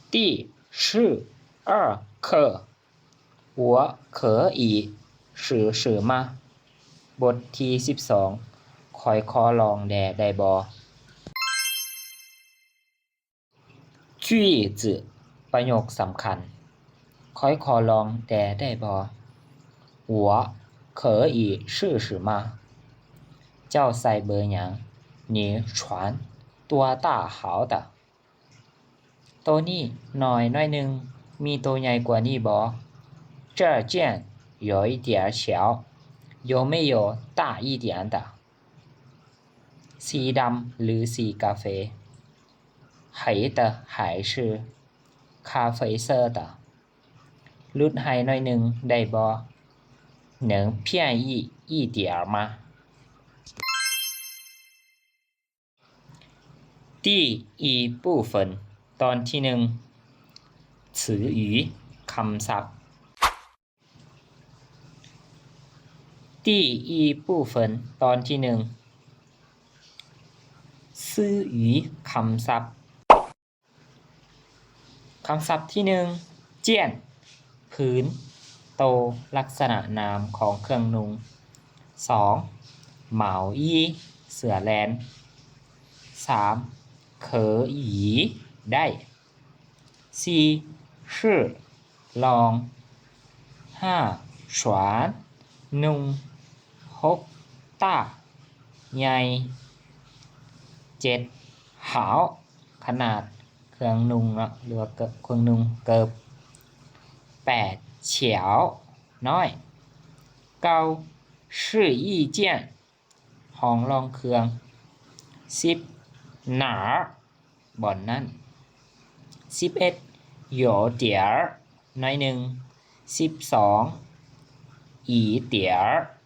第十二课 我可以试试吗? ບົດທີສິບສອງ ຂ້ອຍຂໍລອງແດ່ໄດ້ບໍ່? 句子 ປະໂຫຍກສຳຄັນ ຂ້ອຍຂໍລອງແດ່ໄດ້ບໍ່? 我可以试试吗? ເຈົ້າໃສ່ເບີຫຍັງ? 你船多大号的? ໂຕນີ້ນ້ອຍໜ້ອຍໜຶ່ງ, ມີໂຕໃຫຍ່ກວ່ານີ້ບໍ່? 这件有一点小，有没有大一点的? สีดำหรือสีกาเฟ? 黑的还是咖啡色的? ຫຼຸດໃຫ້ໜ້ອຍໜຶ່ງໄດ້ບໍ່? 能便宜一点吗? 第一部分 ຕອນທີໜຶ່ງ 词语 ຄຳສັບ 第一部分 ຕອນທີໜຶ່ງ 词语 ຄຳສັບ ຄຳສັບທີໜຶ່ງ 件 ຜືນ ໂຕ ລັກສະນະນາມຂອງເຄື່ອງນຸ່ງ. ສອງ 毛衣 ເສື້ອແລນ. ສາມ 可以 ໄດ້. ສີ່ 是 ລອງ. ຫ້າ 船 ນຸ່ງ. ຫົກ 大 ໃຫຍ່. ເຈັດ 好 ຂະໜາດເຄື່ອງນຸ່ງເນາະ ຫຼືວ່າເກີບ ເຄື່ອງນຸ່ງເກີບ. ແປດ 小 ນ້ອຍ. ເກົ້າ 试衣间 ຫ້ອງລອງເຄື່ອງ. ສິບ 哪儿 ບ່ອນນັ້ນ. ສິບເອັດ 有点儿 ໜ້ອຍໜຶ່ງ. ສິບສອງ 一点儿